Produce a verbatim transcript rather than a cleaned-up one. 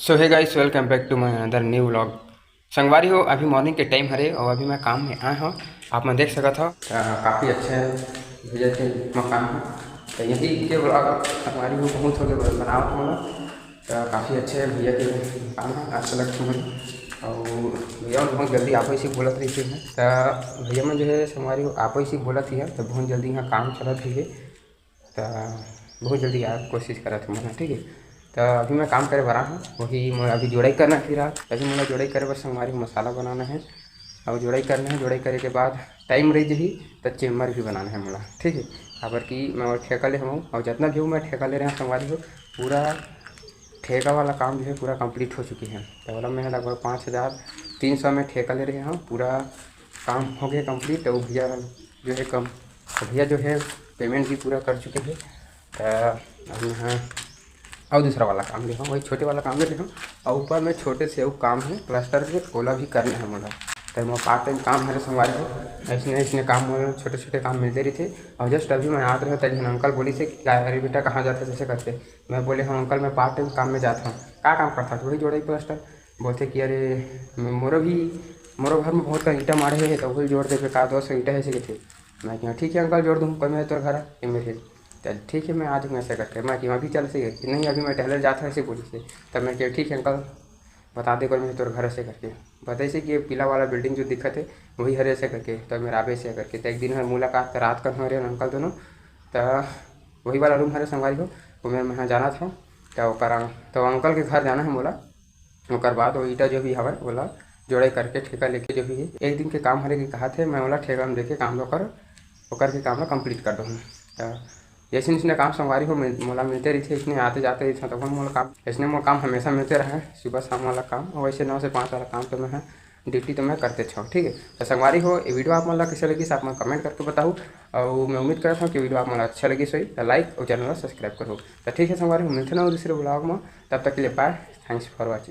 So hey guys, welcome back to my another new vlog। संगवारी हो, अभी morning के टाइम हरे और अभी मैं काम में आए हूँ। आप मन देख सकत हो, अ, काफ़ी अच्छा है भैया के मकान है। तो यही के ब्लॉग संगवारी हो बहुत हो गए बनावत मोला। तो काफ़ी अच्छे है भैया के मकान है, अच्छा लगता है। और भैया बहुत जल्दी आप इसी बोलत रही थी। तो भैया मैं जो है संगवारी हो आप इसी बोलत ही है, तो बहुत जल्दी यहाँ काम चलत ही है। तो बहुत जल्दी यार कोशिश करत हूँ मैं, ठीक है। तो अभी मैं काम करे बर हूँ, वही मोला अभी जोड़ाई करना फिर रहा, तभी मोला जोड़ाई करे बर संगवारी मसाला बनाना है। और जोड़ाई करना है, जोड़ाई करे के बाद टाइम रह जही तो चेम्बर भी बनाना है मोला, ठीक है। काबर कि मैं वो ठेका ले हूँ और जितना भी हूँ मैं ठेका ले रहे हैं संगवारी हो, पूरा ठेका वाला काम जो है पूरा कंप्लीट हो चुकी है। तो वाला मैं लगभग पाँच हज़ार तीन सौ में ठेका ले रहे हूँ, पूरा काम हो गया कंप्लीट। तो भैया जो है कम भैया जो है पेमेंट भी पूरा कर चुके हैं। तो अब यहाँ और दूसरा वाला काम ले हूँ, वही छोटे वाला काम ले हूँ। और ऊपर में छोटे से वो काम है प्लास्टर के, ओला भी करना है मोला। तो मैं पार्ट टाइम काम हरे संगवारी हो, ऐसने ऐसने काम मोला छोटे छोटे काम मिलते रही थे। और जस्ट अभी मैं आत रहे तभी अंकल बोली से कि "अरे बेटा कहाँ जाते जैसे करते।" मैं बोले हाँ अंकल मैं पार्ट टाइम काम में जाता हूँ। का काम करता तो वही जोड़ाई प्लास्टर। बोलते कि अरे मोरो भी मोरो घर में बहुत का ईंटा मारे है तो वही जोड़ देवे का दो सौ ईंटा है से कहते। मैं कहा ठीक है अंकल जोड़ दूँ, कोई मैं तोर घर है मेरे। चल ठीक है मैं आ जाऊँगा ऐसा करके। मैं कहा अभी चल से कि नहीं अभी मैं टहले जाता ऐसे बोली से। तब मैं कहा ठीक है अंकल बता दे कोई मैं तोर घर ऐसे करके। बताइसे कि ये पीला वाला बिल्डिंग जो दिखत है वही हरे ऐसे करके। तो मेरा आबे ऐसे करके तो एक दिन हर मुलाकात रात का हमारे अंकल दोनों। तो वही वाला रूम हरे संगवारी हो, वो मैं मैं जाना था। तो ओकर तो अंकल के घर जाना है मोला। ओकर बाद वो ईटा जो भी हवय ओला जोड़े करके ठेका लेके जो भी है एक दिन के काम हरे के कहा थे मैं ओला ठेका में देके काम लो कर ओकर के काम ला कंप्लीट कर दूँ। तो जैसे इसने काम संगवारी हो मिल- मोला मिलते रही थे इसने आते जाते रही था तब मोला काम इसने मोला काम हमेशा मिलते रहे सुबह शाम वाला काम। और वैसे नौ से पाँच वाला काम तो मैं ड्यूटी तो मैं करते छो, ठीक है। तो संगवारी हो ये वीडियो आप मन ला कैसे लगी आप मन कमेंट करके बताओ। और मैं उम्मीद करता हूँ कि वीडियो आप मन ला अच्छा लगी सही तो लाइक और चैनल ला सब्सक्राइब करो। तो ठीक है संगवारी हो मिलते ना दूसरे ब्लॉग में, तब तक के लिए बाय, थैंक्स फॉर वॉचिंग।